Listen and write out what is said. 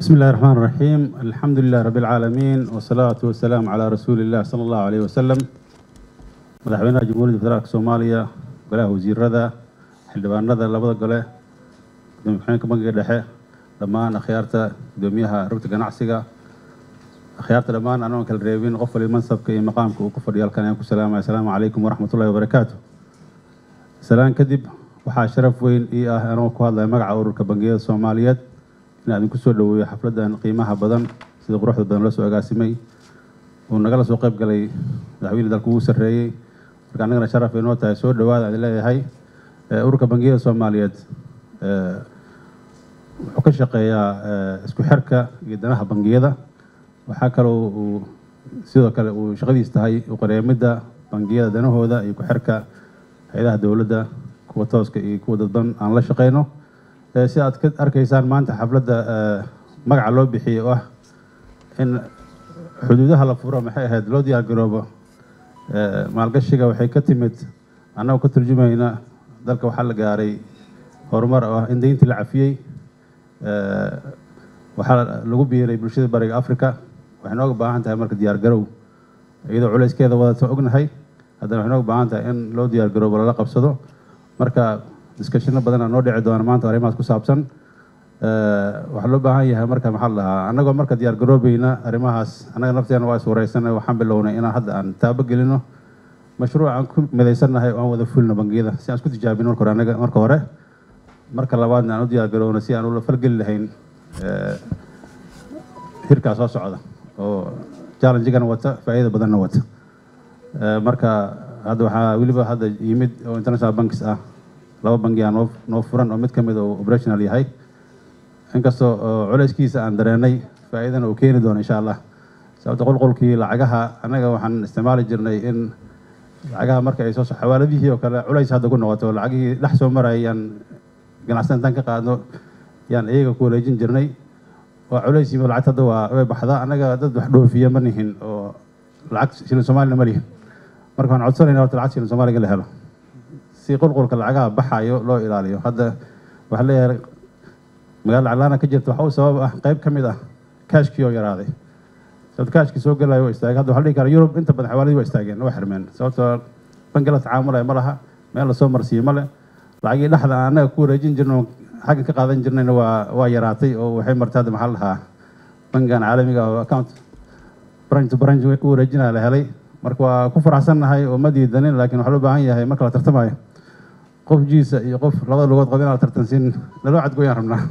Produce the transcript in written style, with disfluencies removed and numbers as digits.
بسم الله الرحمن الرحيم، الحمد لله رب العالمين، والصلاة والسلام على رسول الله صلى الله عليه وسلم. Madaxweynaha Jamhuuriyadda Federaalka Soomaaliya, golaha wasiirada, xildhibaanada labada gole, gudoomiye ku-xigeenka Bangiga Dhexe, dhammaan akhyaarta, gudoomiyaha Rugta Ganacsiga, akhyaarta dhammaan, anoon kala reebin, qof waliba mansabka iyo maqaamka uu ku fadhiyo halkan ayaan ku salaamaya. Asalaamu calaykum waraxmatullahi wabarakaatu. Salaan kadib, waxaa sharaf weyn ii ah, anoo ku hadlaya magaca Ururka Bangiyada Soomaaliyeed, inaan idinku soo dhaweeyo xafladdan qiimaha badan, sida quruxda badan loo soo agaasimay, uu nagala soo qayb galay madaxweyne dalka ugu sarreeyey. Marka annagana sharaf ay noo tahay. Soo dhawaada idin leeyahay. Ururka Bangiyada Soomaaliyeed wuxuu ka shaqeeyaa isku xirka iyo danaha bangiyada. Waxaa kaloo uu sidoo kale uu shaqadiis tahay u qareemidda bangiyada danahooda iyo ku xirka hay-adaha dowladda, kuwa tooska iyo kuwa dadban aan la shaqeyno. Si aad ka arkaysaan maanta xafladda magaca loo bixiyey oo ah in xuduudaha la furo, maxay ahayd, loo diyaar garoobo maalgashiga, waxay ka timid annagoo ka turjumayna dalka waxaa la gaaray horumar oo ah in deyntii la cafiyey, waxaa lagu biiray bulshada Bariga Africa. Waxay nooga baahan tahay marka diyaar garow, iyadoo culeyskeeda wadata ognahay, haddana waxay nooga baahan tahay in loo diyaar garoobo, lala qabsado. Marka discussiono badan noo dhici doona maanta arrimahaas ku saabsan. Waxaa loo baahan yahay marka, maxaa la dhahaa, annagoo marka diyaar garoobayna arrimahaas, annaga nafteena waa iswareysanay. Waxaan bilownay inaan hadda aan taabo gelino mashruuc aan ku midaysannahay oo aan wada fulno bangiyada, si aan isku tijaabino marka hore annaga marka hore, marka labaadna aan u diyaar garoowno si aan ula falgeli lahayn hirkaa soo socda oo challenge-gana wata, faa'iida badanna wata. Marka hadda waxaa weliba hadda yimid oo international banks ah, laba bangi aa noo furan oo mid ka mid uu operational yahay. Inkastoo oo culayskiisa aan dareenay, faa'iidana uu keeni doono insha Allah, sababta qulqulkii lacagaha annaga waxaan isticmaali jirnay in lacagaha marka ay soo xawaaladihii oo kale culays hadda ku noqoto, lacagihii dhex soo marayay yaan ganacsatada intaan ka qaadno yaan iyaga ku wareejin jirnay. Waa culays yimid. Lacagta hadda waa way baxdaa. Annaga dad wax dhoofiya ma nihin oo lacag shilin Soomaalina ma lihin. Marka waxaan codsanayna horta lacag shilin Soomaaliga la helo si qulqulka lacagaha baxayo loo ilaaliyo. Hadda waxaa leeyahay magaalada lacag la'aana ka jirta, waxa u sabab ah qayb ka mid ah kaashkii oo yaraaday, sababta kaashkii soo gelayo waa istaagay. Hadda waxaa la dhihi karaa Yurub inta badan xawaaladii waa istaageen, waa xirmeen, sababtoo bangi la tacaamulaya ma laha, meel lasoo marsiiyo ma leh. Lacagii dhexda aan annaga ku wareejin jirno, xaggan ka qaadan jirnayna waa yaraatay oo waxay martay hadda, maxaa la dhahaa, bangigan caalamiga oo account branch to branch u wareejinaya la helay. Marka waa ku faraxsannahay oo ma diidanin, laakiin waxaa loo baahan yahay marka la tartamayo qof jiisa iyo qof labada lugood qaba inaan la tartansiin, naloo cadgoyaan rabnaa.